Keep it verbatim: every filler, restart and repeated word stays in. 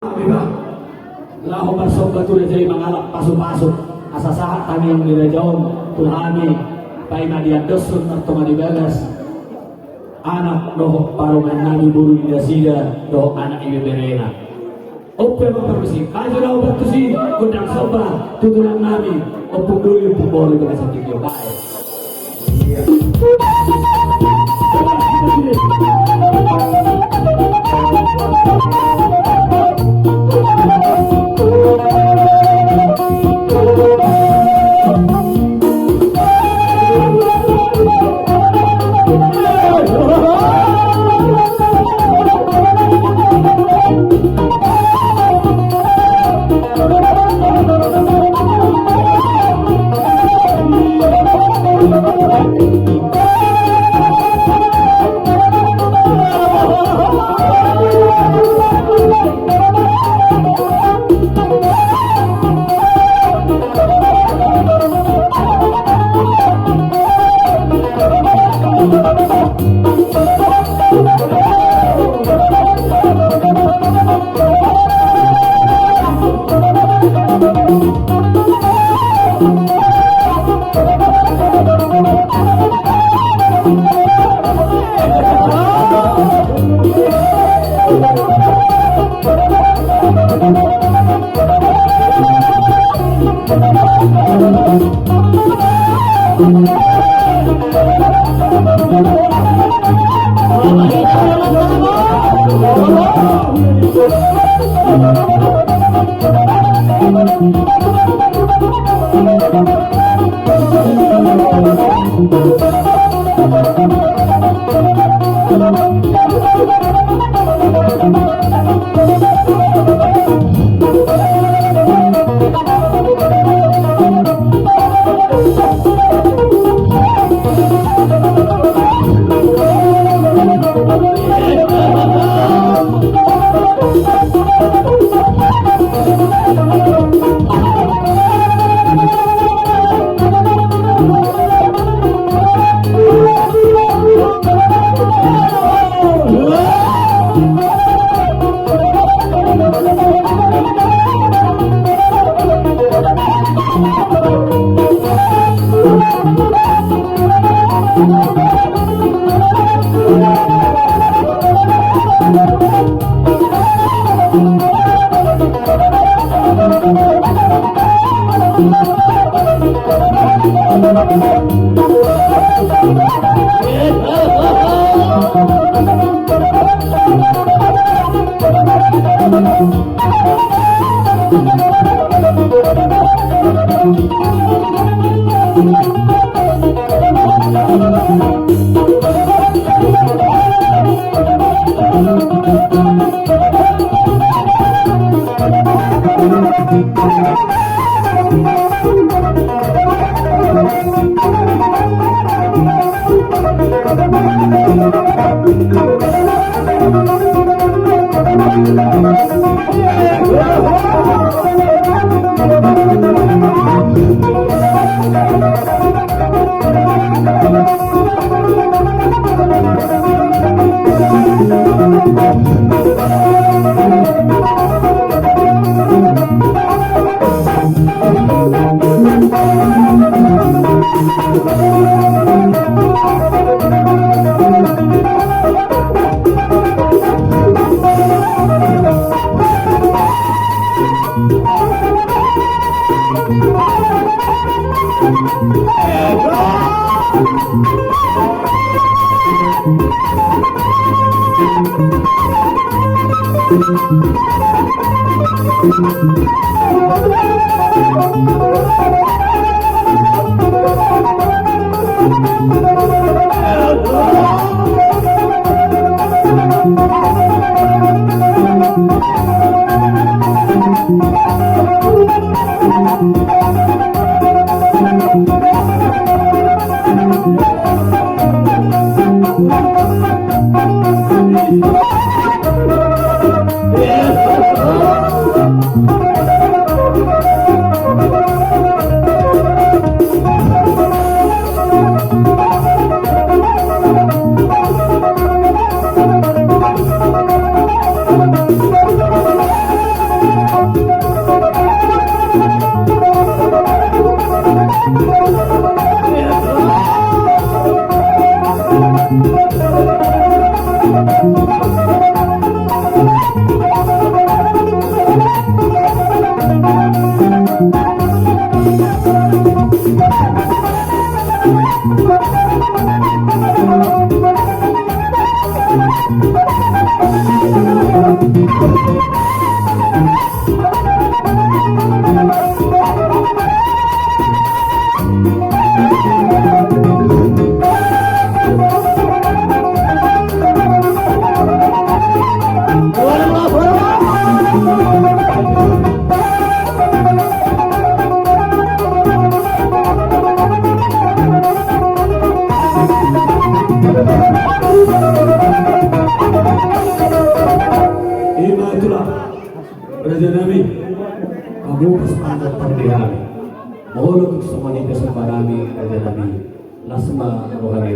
Laho marsomba tu raja i mangalap pasupasu, asa sahat tangiang ni raja on tu hami, paima diandoshon martonga ni bagas anak dohot parumaen nami boru ni nasida dohot anak ibeberena. Ompu ma parmusik, maju laho partusi gondang somba tu tulang nami Ompu Doli, Ompu Boli, bagasan tinggi bae. Ima tulang, raja nami, hamu pas pandok pande hami. Molo tung songon i pe somba nami, raja nami, las ma roha ni